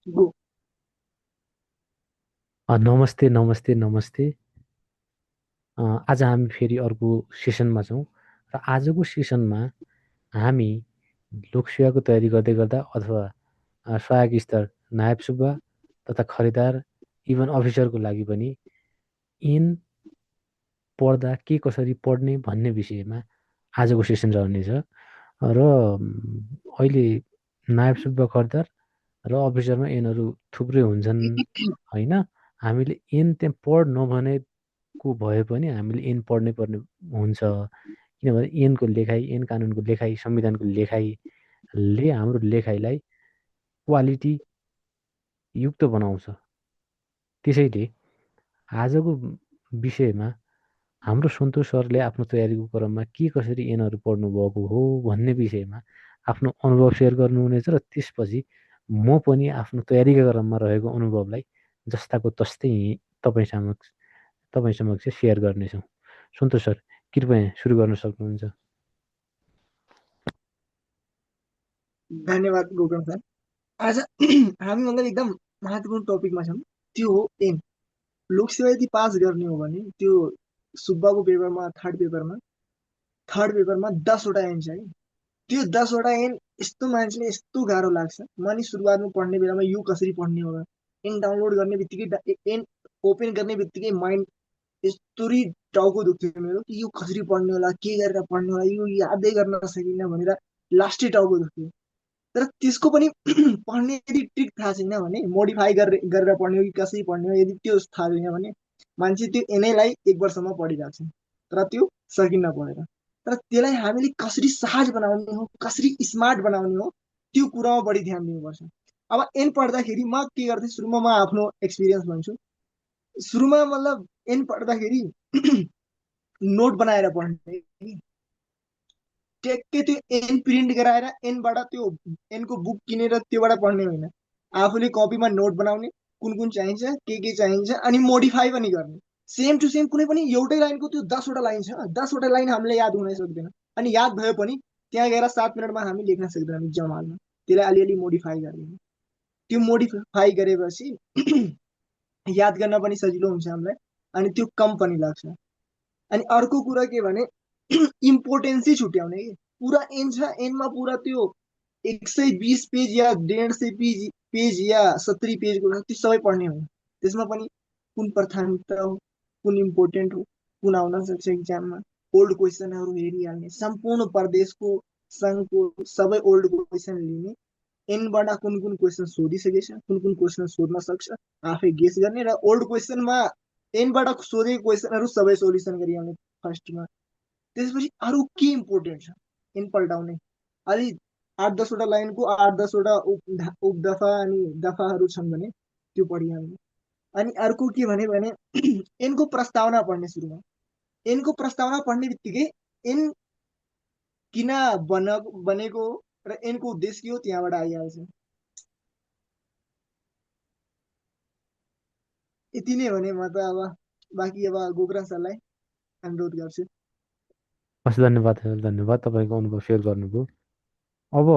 Go. नमस्ते नमस्ते नमस्ते। आज हामी फेरि अर्को सेसनमा छौँ र आजको सेसनमा हामी लोकसेवाको तयारी गर्दै गर्दा अथवा सहायक स्तर नायब सुब्बा तथा खरिदार इभन अफिसरको लागि पनि इन पढ्दा के कसरी पढ्ने भन्ने विषयमा आजको सेसन रहनेछ र अहिले नायब सुब्बा खरिदार र अफिसरमा एनहरू थुप्रै हुन्छन् होइन। हामीले एन त्यहाँ पढ नभनेको भए पनि हामीले एन पढ्नै पर्ने हुन्छ, किनभने एनको लेखाइ, एन कानुनको लेखाइ, संविधानको लेखाइले हाम्रो लेखाइलाई क्वालिटी युक्त बनाउँछ। त्यसैले आजको विषयमा हाम्रो सन्तोष सरले आफ्नो तयारीको क्रममा के कसरी एनहरू पढ्नु भएको हो भन्ने विषयमा आफ्नो अनुभव सेयर गर्नुहुनेछ र त्यसपछि म पनि आफ्नो तयारीका क्रममा रहेको अनुभवलाई जस्ताको तस्तै तपाईँ समक्ष सेयर गर्नेछौँ। सन्तोष सर, कृपया सुरु गर्न सक्नुहुन्छ। धन्यवाद गोकर्ण सर। आज हामी मतलब एकदम महत्त्वपूर्ण टपिकमा छौँ। त्यो हो एन। लोकसेवा यदि पास गर्ने हो भने त्यो सुब्बाको पेपरमा थर्ड पेपरमा 10 वटा एन छ है। त्यो 10 वटा एन यस्तो मान्छेले यस्तो गाह्रो लाग्छ। म नि सुरुवातमा पढ्ने बेलामा यो कसरी पढ्ने होला, एन डाउनलोड गर्ने बित्तिकै एन ओपन गर्ने बित्तिकै माइन्ड यस्तोरी टाउको दुख्थ्यो मेरो कि यो कसरी पढ्ने होला, के गरेर पढ्ने होला, यो यादै गर्न सकिनँ भनेर लास्टै टाउको दुख्थ्यो। तर त्यसको पनि पढ्ने यदि ट्रिक थाहा छैन भने, मोडिफाई गरेर गरेर पढ्ने हो कि कसरी पढ्ने हो यदि त्यो थाहा छैन भने मान्छे त्यो एनैलाई 1 वर्षमा पढिरहेको छ तर त्यो सकिन्न पढेर। तर त्यसलाई हामीले कसरी सहज बनाउने हो, कसरी स्मार्ट बनाउने हो, त्यो कुरामा बढी ध्यान दिनुपर्छ। अब एन पढ्दाखेरि म के गर्थेँ, सुरुमा म आफ्नो एक्सपिरियन्स भन्छु। सुरुमा मतलब एन पढ्दाखेरि नोट बनाएर पढ्ने, ट्याक्कै त्यो एन प्रिन्ट गराएर एनबाट त्यो एनको बुक किनेर त्योबाट पढ्ने होइन। आफूले कपीमा नोट बनाउने, कुन कुन चाहिन्छ, के चाहिन्छ, अनि मोडिफाई पनि गर्ने। सेम टु सेम कुनै पनि एउटै लाइनको त्यो 10 वटा लाइन छ, 10 वटा लाइन हामीले याद हुनै सक्दैन। अनि याद भयो पनि त्यहाँ गएर 7 मिनटमा हामी लेख्न सक्दैनौँ एक्जाम हलमा। त्यसलाई अलिअलि मोडिफाई गर्ने। त्यो मोडिफाई गरेपछि याद गर्न पनि सजिलो हुन्छ हामीलाई, अनि त्यो कम पनि लाग्छ। अनि अर्को कुरा के भने इम्पोर्टेन्सै छुट्याउने कि पुरा एन छ, एनमा पुरा त्यो 120 पेज या 150 पेज या 70 पेजको त्यो सबै पढ्ने हो। त्यसमा पनि कुन प्राथमिकता हो, कुन इम्पोर्टेन्ट हो, कुन आउन सक्छ इक्जाममा, ओल्ड क्वेसनहरू हेरिहाल्ने, सम्पूर्ण प्रदेशको सङ्घको सबै ओल्ड क्वेसन लिने, एनबाट कुन कुन क्वेसन सोधिसकेछ, कुन कुन क्वेसन सोध्न सक्छ आफै गेस गर्ने, र ओल्ड क्वेसनमा एनबाट सोधेको क्वेसनहरू सबै सोल्युसन गरिहाल्ने फर्स्टमा। त्यसपछि अरू के इम्पोर्टेन्ट छ एन पल्टाउने, अलि 8-10 वटा लाइनको 8-10 वटा उपदफा अनि दफाहरू छन् भने त्यो पढिहाल्ने। अनि अर्को के भने एनको प्रस्तावना पढ्ने सुरुमा। एनको प्रस्तावना पढ्ने बित्तिकै एन किन बनेको र एनको उद्देश्य के हो त्यहाँबाट आइहाल्छ। यति नै भने म त अब बाँकी अब गोकुरा सरलाई अनुरोध गर्छु। हस्, धन्यवाद धन्यवाद तपाईँको अनुभव सेयर गर्नुभयो। अब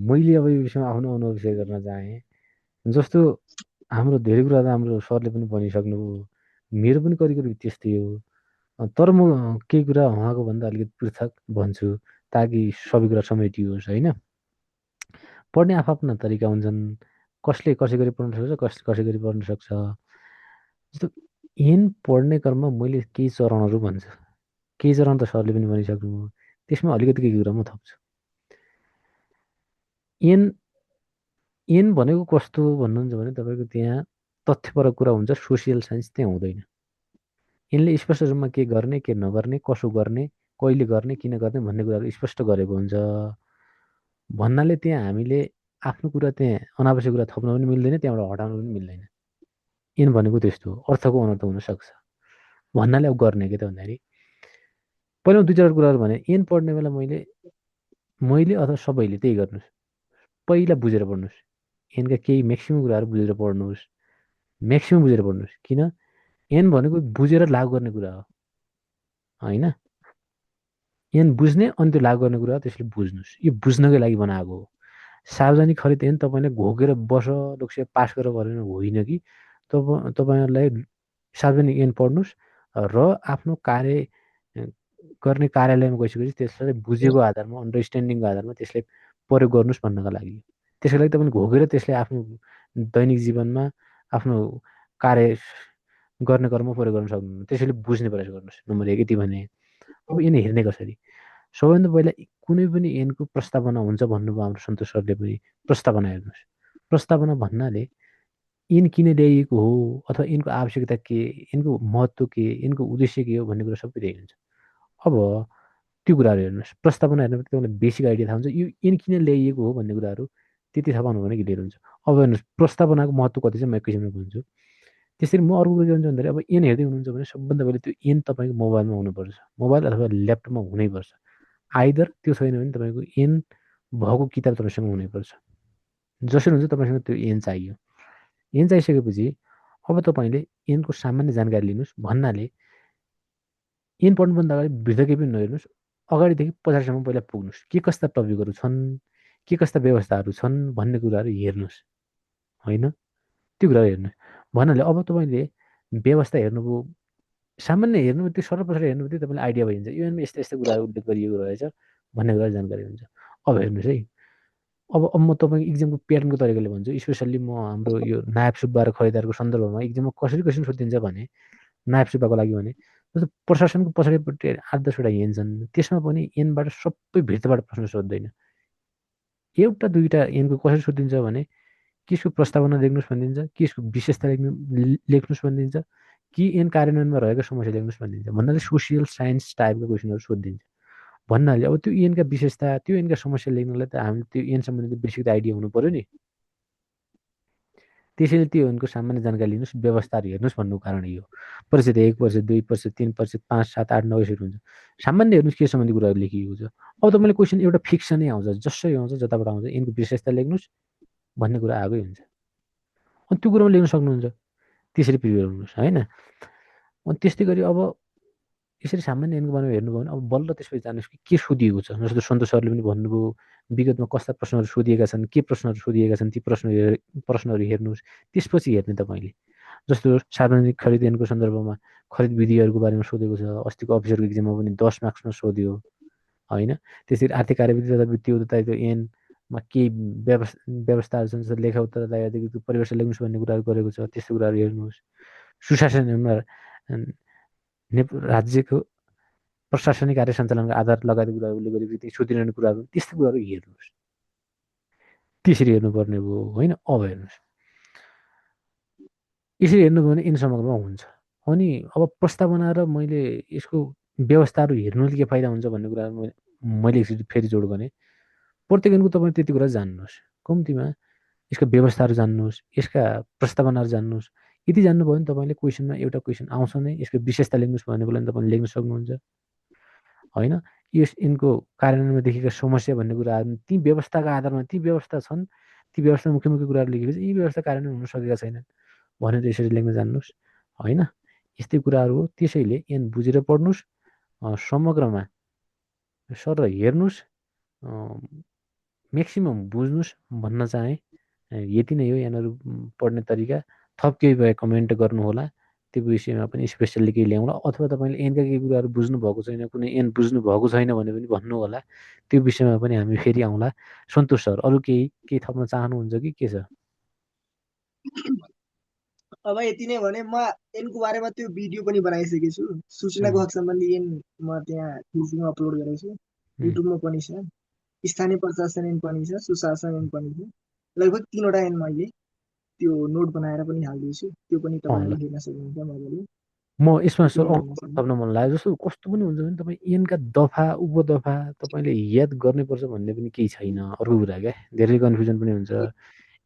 मैले अब यो विषयमा आफ्नो अनुभव सेयर गर्न चाहेँ। जस्तो हाम्रो धेरै कुरा त हाम्रो सरले पनि भनिसक्नुभयो, मेरो पनि करिब करिब त्यस्तै हो। तर म केही कुरा उहाँको भन्दा अलिकति पृथक भन्छु ताकि सबै कुरा समेटियोस् होइन। पढ्ने आफ्ना तरिका हुन्छन्, कसले कसै गरी पढ्न सक्छ, कसले कसै गरी पढ्न सक्छ। जस्तो ऐन पढ्ने क्रममा मैले केही चरणहरू भन्छु, केही चरण त सरले पनि भनिसक्नुभयो, त्यसमा अलिकति केही कुरा म थप्छु। ऐन ऐन भनेको कस्तो भन्नुहुन्छ भने तपाईँको त्यहाँ तथ्यपरक कुरा हुन्छ, सोसियल साइन्स त्यहाँ हुँदैन। यिनले स्पष्ट रूपमा के गर्ने, के नगर्ने, कसो गर्ने, कहिले गर्ने, किन गर्ने भन्ने कुराहरू स्पष्ट गरेको हुन्छ। भन्नाले त्यहाँ हामीले आफ्नो कुरा त्यहाँ अनावश्यक कुरा थप्न पनि मिल्दैन, त्यहाँबाट हटाउन पनि मिल्दैन। ऐन भनेको त्यस्तो हो, अर्थको अनर्थ हुनसक्छ। भन्नाले अब गर्ने के त भन्दाखेरि पहिला दुई चारवटा कुराहरू भने ऐन पढ्ने बेला मैले अथवा सबैले त्यही गर्नुहोस्, पहिला बुझेर पढ्नुहोस्। ऐनका केही म्याक्सिमम् कुराहरू बुझेर पढ्नुहोस्, म्याक्सिमम् बुझेर पढ्नुहोस्। किन? ऐन भनेको बुझेर लागु गर्ने कुरा हो होइन। ऐन बुझ्ने अनि त्यो लागु गर्ने कुरा हो, त्यसले बुझ्नुहोस्, यो बुझ्नकै लागि बनाएको हो। सार्वजनिक खरिद ऐन तपाईँले घोकेर बस लोकसेवा पास गरेर गरेन होइन कि तपाईँहरूलाई सार्वजनिक ऐन पढ्नुहोस् र आफ्नो कार्य गर्ने कार्यालयमा गइसकेपछि त्यसलाई बुझेको आधारमा अन्डरस्ट्यान्डिङको आधारमा त्यसलाई प्रयोग गर्नुहोस् भन्नका लागि त्यसको लागि तपाईँले घोकेर त्यसलाई आफ्नो दैनिक जीवनमा आफ्नो कार्य गर्ने क्रममा प्रयोग गर्न सक्नुहुन्न त्यसैले बुझ्ने प्रयास गर्नुहोस् नम्बर 1 यति भने अब ऐन हेर्ने कसरी सबैभन्दा पहिला कुनै पनि ऐनको प्रस्तावना हुन्छ भन्नुभयो हाम्रो सन्तोष सरले पनि प्रस्तावना हेर्नुहोस् प्रस्तावना भन्नाले ऐन किन ल्याइएको हो अथवा ऐनको आवश्यकता के ऐनको महत्त्व के ऐनको उद्देश्य के हो भन्ने कुरा सबै त्यही हुन्छ अब त्यो कुराहरू हेर्नुहोस् प्रस्तावना हेर्नु तपाईँलाई बेसिक आइडिया थाहा हुन्छ यो ऐन किन ल्याइएको हो भन्ने कुराहरू त्यति थाहा पाउनु भने क्लियर हुन्छ अब हेर्नुहोस् प्रस्तावनाको महत्त्व कति चाहिँ म एकैछिनमा भन्छु त्यसरी म अर्को कुरा के भन्छु भन्दाखेरि अब ऐन हेर्दै हुनुहुन्छ भने सबभन्दा पहिले त्यो ऐन तपाईँको मोबाइलमा हुनुपर्छ मोबाइल अथवा ल्यापटपमा हुनैपर्छ आइदर त्यो छैन भने तपाईँको ऐन भएको किताब तपाईँसँग हुनैपर्छ जसरी हुन्छ तपाईँसँग त्यो ऐन चाहियो ऐन चाहिसकेपछि अब तपाईँले ऐनको सामान्य जानकारी लिनुहोस् भन्नाले ऐन पढ्नुभन्दा अगाडि भित्र केही पनि नहेर्नुहोस् अगाडिदेखि पछाडिसम्म पहिला पुग्नुहोस् के कस्ता टपिकहरू छन् के कस्ता व्यवस्थाहरू छन् भन्ने कुराहरू हेर्नुहोस् होइन त्यो कुराहरू हेर्नुहोस् भन्नाले अब तपाईँले व्यवस्था हेर्नुभयो सामान्य हेर्नु त्यो सर्वप्रथम हेर्नु बित्तिकै तपाईँलाई आइडिया भइन्छ युएनमा यस्तो यस्तो कुराहरू उल्लेख गरिएको रहेछ भन्ने कुरा जानकारी हुन्छ अब हेर्नुहोस् है अब म तपाईँको इक्जामको प्याटर्नको तरिकाले भन्छु स्पेसल्ली म हाम्रो यो नायब सुब्बा र खरिदारको सन्दर्भमा इक्जाममा कसरी कसरी सोधिन्छ भने नायब सुब्बाको लागि भने जस्तो प्रशासनको पछाडिपट्टि 8-10वटा ऐन छन् त्यसमा पनि ऐनबाट सबै भित्रबाट प्रश्न सोध्दैन एउटा दुईवटा ऐनको कसरी सोधिन्छ भने केसको प्रस्तावना लेख्नुहोस् भनिदिन्छ केसको विशेषता लेख्नुहोस् भनिदिन्छ कि ऐन कार्यान्वयनमा रहेको समस्या लेख्नुहोस् भनिदिन्छ भन्नाले सोसियल साइन्स टाइपका क्वेसनहरू सोधिदिन्छ भन्नाले अब त्यो ऐनका विशेषता त्यो ऐनका समस्या लेख्नलाई त हामीले त्यो ऐन सम्बन्धी बेसिक आइडिया हुनु पर्यो नि त्यसैले त्यो ऐनको सामान्य जानकारी लिनुहोस् व्यवस्थाहरू हेर्नुहोस् भन्नुको कारण यो परिषद 1 परिषद 2 परिषद 3 परिषद 5 7 8 9 यसरी हुन्छ सामान्य हेर्नुहोस् के सम्बन्धी कुराहरू लेखिएको छ अब तपाईँले क्वेसन एउटा फिक्सनै आउँछ जसै आउँछ जताबाट आउँछ ऐनको विशेषता लेख्नुहोस् भन्ने कुरा आएकै हुन्छ अनि त्यो कुरामा लेख्न सक्नुहुन्छ त्यसरी प्रिपेयर हुनुहोस् होइन अनि त्यस्तै गरी अब यसरी सामान्य ऐनको बारेमा हेर्नुभयो भने अब बल्ल त्यसपछि जानुहोस् कि के सोधिएको छ जस्तो सन्तोष सरले पनि भन्नुभयो विगतमा कस्ता प्रश्नहरू सोधिएका छन् के प्रश्नहरू सोधिएका छन् ती प्रश्नहरू हेर्नुहोस् त्यसपछि हेर्ने तपाईँले जस्तो सार्वजनिक खरिद ऐनको सन्दर्भमा खरिद विधिहरूको बारेमा सोधेको छ अस्तिको अफिसरको इक्जाममा पनि 10 मार्क्समा सोध्यो होइन त्यसरी आर्थिक कार्यविधि तथा वित्तीय उत्तरदायित्व ऐनमा केही व्यवस्थाहरू छन् जस्तो लेखा उत्तरदायित्व परिवेश लेख्नुहोस् भन्ने कुराहरू गरेको छ त्यस्तो कुराहरू हेर्नुहोस् सुशासन राज्यको प्रशासनिक कार्य सञ्चालनको आधार लगायत कुराहरू उल्लेख गरेपछि सोधिरहने कुराहरू त्यस्तो कुराहरू हेर्नुहोस् त्यसरी हेर्नुपर्ने भयो होइन अब हेर्नुहोस् यसरी हेर्नुभयो भने इन समग्रमा हुन्छ अनि अब प्रस्तावना र मैले यसको व्यवस्थाहरू हेर्नुले के फाइदा हुन्छ भन्ने कुरा मैले एकचोटि फेरि जोड गरेँ प्रत्येक ऐनको तपाईँ त्यति कुरा जान्नुहोस् कम्तीमा यसका व्यवस्थाहरू जान्नुहोस् यसका प्रस्तावनाहरू जान्नुहोस् यति जान्नुभयो भने तपाईँले क्वेसनमा एउटा क्वेसन आउँछ नै यसको विशेषता लेख्नुहोस् भन्ने बेला तपाईँले लेख्न सक्नुहुन्छ होइन यस यिनको कार्यान्वयनमा देखेका समस्या भन्ने कुराहरू ती व्यवस्थाका आधारमा ती व्यवस्था छन् ती व्यवस्था मुख्य मुख्य कुराहरू लेखेपछि यी व्यवस्था कार्यान्वयन हुन सकेका छैनन् भनेर यसरी लेख्न जान्नुहोस् होइन यस्तै कुराहरू हो त्यसैले ऐन बुझेर पढ्नुहोस् समग्रमा सर हेर्नुहोस् म्याक्सिमम् बुझ्नुहोस् भन्न चाहे यति नै हो ऐनहरू पढ्ने तरिका थप केही भए कमेन्ट गर्नुहोला त्यो विषयमा पनि स्पेसल्ली केही ल्याउँला अथवा तपाईँले ऐनका केही कुराहरू बुझ्नु भएको छैन कुनै ऐन बुझ्नु भएको छैन भने पनि भन्नु होला त्यो विषयमा पनि हामी फेरि आउँला सन्तोष सर अरू केही थप्न चाहनुहुन्छ कि के छ अब यति नै भने म ऐनको बारेमा त्यो भिडियो पनि बनाइसकेको छु सूचनाको हक सम्बन्धी ऐन म त्यहाँ फेसबुकमा अपलोड गरेको छु युट्युबमा पनि छ स्थानीय प्रशासन ऐन पनि छ सुशासन ऐन पनि छ लगभग 3वटा ऐन मैले त्यो नोट बनाएर पनि हालिदिन्छु त्यो पनि तपाईँले हेर्न सक्नुहुन्छ मजाले म यसमा सर थप्न मन लाग्यो जस्तो कस्तो पनि हुन्छ भने तपाईँ ऐनका दफा उपदफा तपाईँले याद गर्नुपर्छ भन्ने पनि केही छैन अर्को कुरा क्या धेरै कन्फ्युजन पनि हुन्छ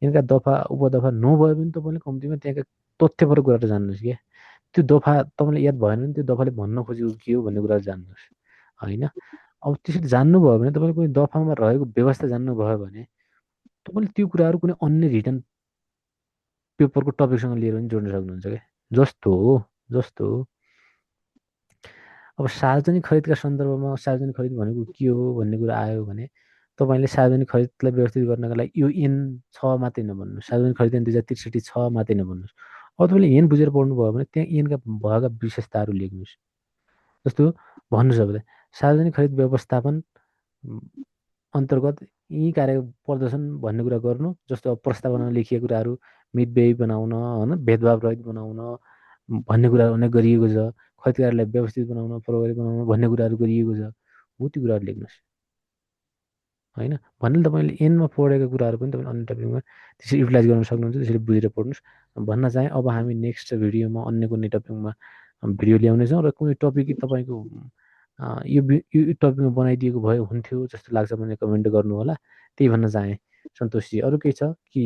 ऐनका दफा उपदफा नभए पनि तपाईँले कम्तीमा त्यहाँका तथ्यपरक कुराहरू जान्नुहोस् क्या त्यो दफा तपाईँले याद भएन भने त्यो दफाले भन्न खोजेको के हो भन्ने कुराहरू जान्नुहोस् होइन अब त्यसरी जान्नुभयो भने तपाईँले कुनै दफामा रहेको व्यवस्था जान्नुभयो भने तपाईँले त्यो कुराहरू कुनै अन्य रिटर्न पेपरको टपिकसँग लिएर पनि जोड्न सक्नुहुन्छ क्या जस्तो अब सार्वजनिक खरिदका सन्दर्भमा सार्वजनिक खरिद भनेको के हो भन्ने कुरा आयो भने तपाईँले सार्वजनिक खरिदलाई व्यवस्थित गर्नका लागि यो एन 6 मात्रै नभन्नुहोस्, सार्वजनिक खरिद ऐन 2063 6 मात्रै नभन्नुहोस्। अब तपाईँले एन बुझेर पढ्नुभयो भने त्यहाँ एनका भएका विशेषताहरू लेख्नुहोस्। जस्तो भन्नुहोस् तपाईँलाई सार्वजनिक खरिद व्यवस्थापन अन्तर्गत यी कार्य पर्दछन् भन्ने कुरा गर्नु। जस्तो अब प्रस्तावनामा लेखिएका कुराहरू मितव्ययी बनाउन, होइन, भेदभाव रहित बनाउन भन्ने कुराहरू उनीहरूले गरिएको छ। खरिद कार्यलाई व्यवस्थित बनाउन, प्रभावी बनाउन भन्ने कुराहरू गरिएको छ। हो त्यो कुराहरू लेख्नुहोस्, होइन। भन्नाले तपाईँले एनमा पढेका कुराहरू पनि तपाईँले अन्य टपिकमा त्यसरी युटिलाइज गर्न सक्नुहुन्छ। त्यसरी बुझेर पढ्नुहोस् भन्न चाहेँ। अब हामी नेक्स्ट भिडियोमा अन्य कुनै टपिकमा भिडियो ल्याउनेछौँ र कुनै टपिक तपाईँको यो टपिकमा बनाइदिएको भए हुन्थ्यो जस्तो लाग्छ भने कमेन्ट गर्नु होला। त्यही भन्न चाहेँ। सन्तोषजी अरू केही छ कि?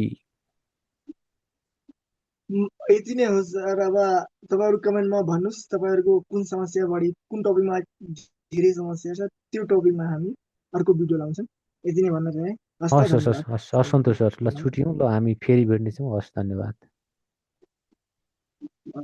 यति नै हो सर। अब तपाईँहरू कमेन्टमा भन्नुहोस् तपाईँहरूको कुन समस्या बढी, कुन टपिकमा धेरै समस्या छ, त्यो टपिकमा हामी अर्को भिडियो लाउँछौँ। यति नै भन्न चाहेँ। हस् त, हस् हस् हस् धन्यवाद। हस् हस् सन्तोष सर, ल छुट्यौँ। ल हामी फेरि भेट्नेछौँ। हस्, धन्यवाद।